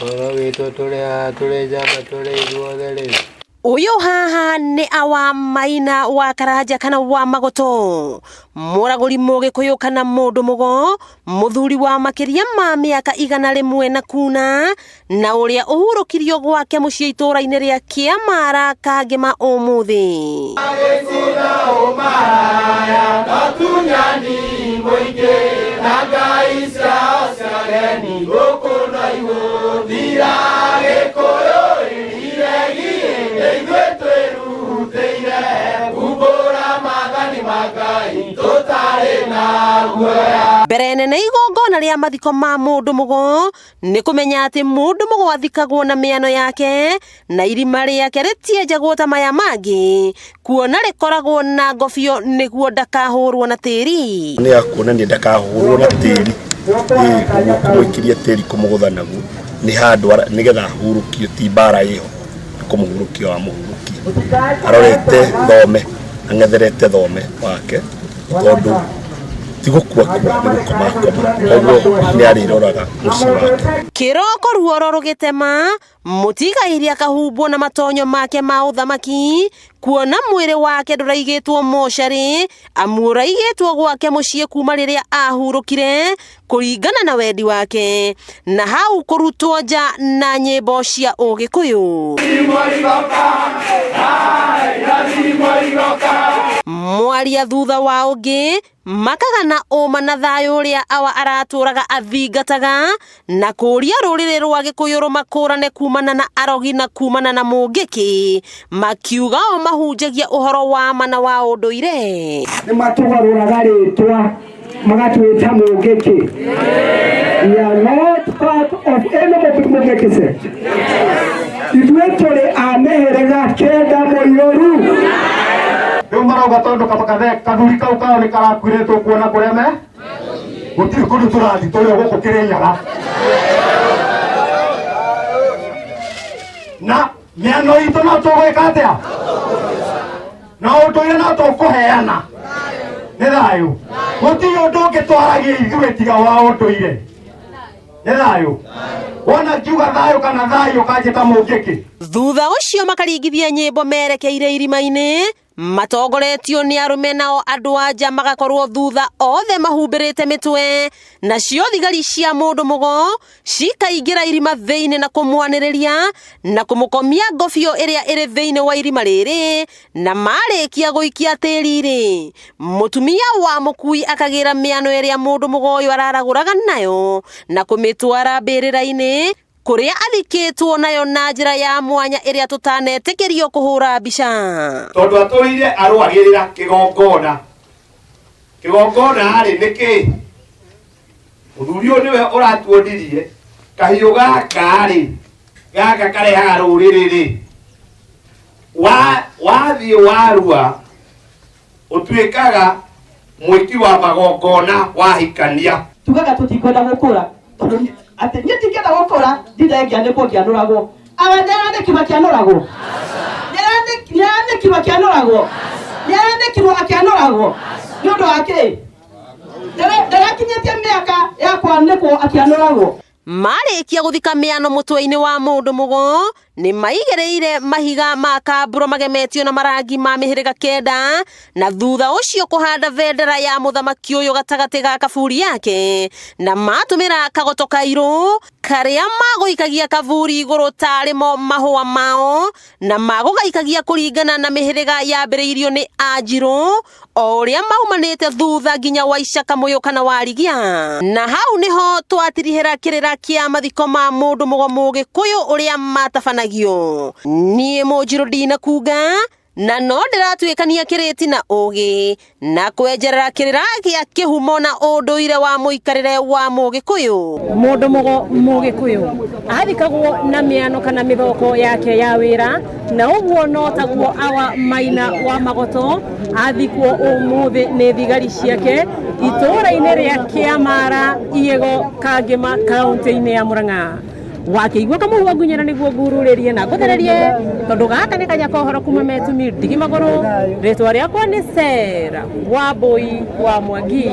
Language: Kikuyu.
Ũhoro witũ tũrĩ haha tũrĩ njamba tũrĩ ithuothe rĩ. Ũyũ haha nĩ awa Maina wa Karanja kana wa Magoto, mũragũri Mũgĩkũyũ kana mũndũ mũgo, mũthuri wa makĩria ma mĩaka 100 na kuna, na ũrĩa ũhurũkirio gwake mũciĩ itũũra-inĩ rĩa Kĩamara Kangĩma ũmũthĩ. Mbere nene igongona rĩa mathiko ma mũndũ mũgo nĩ kũmenya atĩ mũndũ mũgo athikagwo na mĩano yake na irima rĩake rĩtienjagwo ta maya mangĩ, kuona rĩkoragwo na ngobio nĩguo ndakahũrwo na tĩri. Nĩ ya kuonania ndakahũrwo na tĩri, ũguo kũmũikĩria tĩri kũmũgũtha naguo nĩ handũ nĩgetha ahurũkio, ti mbara ĩho, nĩ kũmũhurũkia wamũhurũkia. Arorete thome, ang'etherete thome wake, tondũ ti gũkua kua, nĩ gũkoma akoma, koguo nĩ arĩroraga mũciĩ wake. Kĩroko ruoro rũgĩtema, mũtigairĩ akahumbwo na matonyo make ma ũthamaki, kuona mwĩrĩ wake ndũraigĩtwo mocarĩ, amu ũraigĩtwo gwake mũciĩ kuma rĩrĩa ahurũkire kũringana na wendi wake, na hau kũrutwo nja na nyĩmbo cia Ũgĩkũyũ. Mwaria thutha wa ũngĩ makagana ũma na thayũ ũrĩa awa aratũraga athingataga, na kũria rũrĩrĩ rwa Gĩkũyũ rũmakũrane kumana na arogi na kumana na mũngĩkĩ, makiuga o mahunjagia ũhoro wa ma na wa ũndũire. Nĩ matũgarũraga rĩtwa magatwĩta mũngĩkĩ. We are not part of any mũngĩkĩ sect. Ithuĩ tũrĩ a mĩhĩrĩga 9 mũiyũru. Rĩu marauga tondũ kathuri kau kao nĩ karakuire tũkuona kũrĩa me gũtirĩ kũndũ tũrathiĩ tũrĩ o gũkũ Kĩrĩnyaga. Na mĩano itũ no tũgwĩka atĩa? Na ũndũire no tũkũheana. Nĩ thayũ. Gũtirĩ ũndũ ũngĩ twaragia ithuĩ tiga wa ũndũire. Nĩ thayũ. Wona ngiuga thayũ kana thayũ kanjĩta mũngĩkĩ. Thutha ũcio makaringithia nyĩmbo merekeire irima-inĩ, matongoretio nĩ arũme nao andũ a nja magakorwo thutha othe mahumbĩrĩte mĩtwe, nacio thigari cia mũndũ mũgo cikaingĩra irima thĩinĩ na kũmwanĩrĩria na kũmũkomia ngobio ĩrĩa ĩrĩ thĩinĩ wa irima rĩrĩ, na marĩkia gũikia tĩri-rĩ, mũtumia wa mũkui akagĩra mĩano ĩrĩa mũndũ mũgo ũyũ araragũraga nayo na kũmĩtwara mbĩrĩra-inĩ kũrĩa athikĩtwo nayo na njĩra ya mwanya ĩrĩa tũtanetĩkĩrio kũhũra mbica. Tondũ atũrĩire arũagĩrĩra kĩgongona. Kĩgongona rĩ nĩ kĩ? Mũthuri ũyũ nĩwe ũratuonirie kahiũ gaka rĩ, gaka karehaga rũrĩrĩ rĩ. Wathiĩ warua ũtuĩkaga mwĩki wa magongona wahikania. Tugaga tũtikwenda gũkũra tondũ atĩ niĩ ndingĩenda gũkũra ndindae ngĩanĩkwo ngĩanũragwo. Awa nĩaranĩkirwo akĩanũragwo. Nĩaranĩkirwo akĩanũragwo. Nĩaranĩkirwo akĩanũragwo. Nĩ ũndũ wa kĩ? Ndarakinyĩtie mĩaka ya kwanĩkwo akĩanũragwo. Marĩkia gũthika mĩano mũtwe-inĩ wa mũndũ mũgo, nĩ maigĩrĩire mahiga ma kamburo magemetio na marangi ma mĩhĩrĩga 9, na thutha ũcio kũhanda bendera ya mũthamaki ũyũ gatagatĩ ga kaburi yake, na matũmĩra kagoto kairũ karĩa magũikagia kaburi igũrũ tarĩ mo mahũa mao, na magũgaikagia kũringana na mĩhĩrĩga yambĩrĩirio nĩ Anjirũ o ũrĩa maumanĩte thutha nginya wa Icaka Mũyũ kana wa Rigia. Na hau nĩho twatirihĩra kĩrĩra kĩa mathiko ma mũndũ mũgo Mũgĩkũyũ ũrĩa matabanagio. Niĩ Mũnjirũ ndinakunga, na no ndĩratuĩkania kĩrĩti na ũgĩ, na kwenjerera kĩrĩra gĩa kĩhumo na ũndũire wa mũikarĩre wa Mũgĩkũyũ. Mũndũ mũgo Mũgĩkũyũ athikagwo na mĩano kana mĩthoko yake ya wĩra, na ũguo no taguo awa Maina wa Magoto athikwo ũmũthĩ nĩ thigari ciake itũũra-inĩ rĩa Kĩamara, Igego, Kangĩma, kaũntĩ-inĩ ya Mũrang'a. Wakĩigua kamũhuho ngunyĩra nĩguo ngururĩrie na ngũthererie, tondũ gaka nĩ kanya ka ũhoro kuma Metumi ndigi magũrũ. Rĩtwa rĩakwa nĩ Sarah Wambui wa Mwangi.